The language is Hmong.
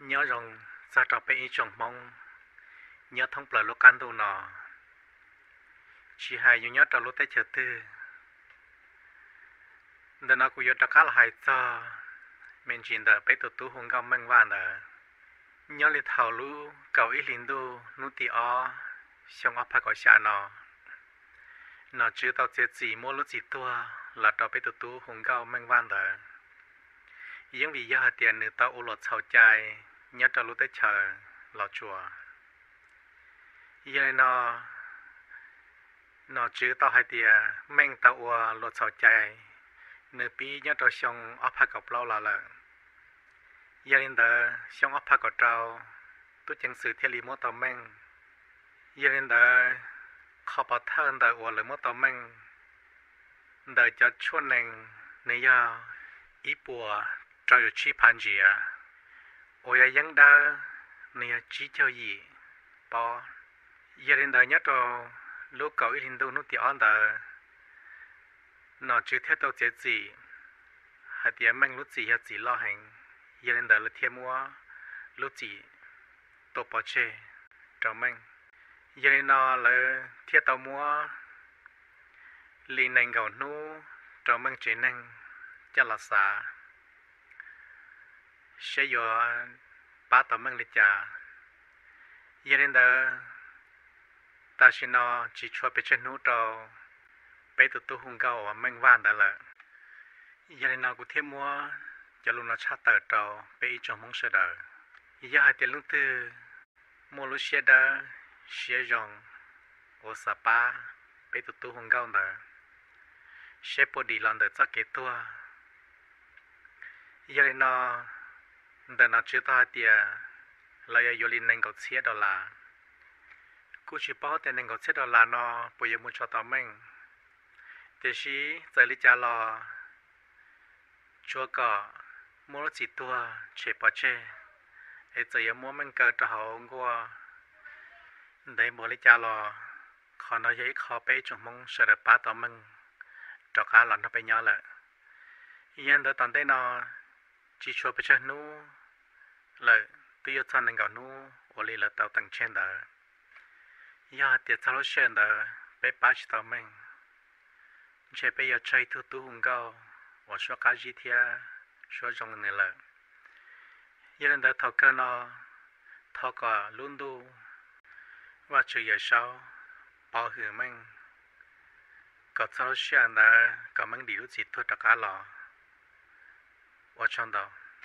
Nyob zoo txog rau peb ib tsoom Hmoob nyob thoob plaws lub qab ntuj no, tsis hais yus nyob rau lub teb chaws twg. Ntawm no kuv yuav rov qab los hais txog me ntsis ntawm peb tus tub hu nkauj Meej Vaj ntawd. Nyob li thaum lub kaum ib hlis ntuj hnub tim ob xyoo ob phav kaum xya no, nom tswv tau txiav txim muab lub txim tuag los rau peb tus tub hu nkauj Meej Vaj ntawd, yeej vim yog hais tias nws tau ua luag txhaum cai nyob rau lub teb chaws Los Tsuas. Yog li no, nom tswv tau hais tias Meej tau ua luag txhaum cai, nws pib nyob rau xyoo ob phav kaum plaub los lawm. Yog li ntawd xyoo ob phav kaum rau, tub ceev xwm thiaj li muab tau Meej. Yog li ntawd, qhov pov thawj ntawm uas lawv muab tau Meej ntawm cov tshuaj nees nws yog ib puas rau caum tsib phav ntsiav, uas yog yeeb dawb nws yog tsib caug yim pob. Yog li ntawd nyob rau lub kaum ib hlis ntuj hnub tim ob ntawd, nom tswv thiaj tau txiav txim hais tias Meej lub txim yog txim loj heev, yog li ntawd lawv thiaj muab lub txim tua pov tseg rau Meej. Yog li no lawv thiaj tau muab li nees nkaum hnub rau Meej tsev neeg coj los xav seb yuav pab tau Meej li cas. Yog li ntawd, tam sim no tsis tshuav pes tsawg hnub rau peb tus tub hu nkauj uas Meej Vaj ntawd lawm. Yog li no kuv thiaj muab cov lus no tshaj tawm rau peb ib tsoom Hmoob sawv daws. Yog hais tias leej twg muaj lub siab dawb siab zoo uas xav pab peb tus tub hu nkauj ntawd, seb puas dim los ntawm txoj kev tuag. Yog li no, ntawm nom tswv tau hais tias lawv yuav yuav li nees nkaum txhiab dollar. Kuj tsis paub tias nees nkaum txhiab dollar no puas yuav mus tso tau Meej, tiam sis txawm li cas los tsuav kom muab lub txim tuag tshem pov tseg, es txawm yuav muab Meej kaw rau hauv nkuaj ntev npaum li cas los qhov no yog ib qho peb ib tsoom Hmoob sawv daws pab tau Meej rov qab los nrog peb nyob lawm. Yog li ntawd tom ntej no tsis tshuav pes tsawg hnub lawm twb yuav txog nees nkaum hnub uas li lawv tau teem tseg ntawd. Yog hais tias txog lub sij hawm ntawd peb pab tsis tau Meej, ntshe peb yuav tsawg ib tug tub hu nkauj uas suab qab zib thiab suab zoo li nws lawm. Yog li ntawd thaum kawg no, thov kom lub ntuj Vajtswv Yawmsaub pov hwm Meej, kom txog lub sij hawm ntawd kom Meej dim lub txim tuag rov qab los. Ua tsaug ntau.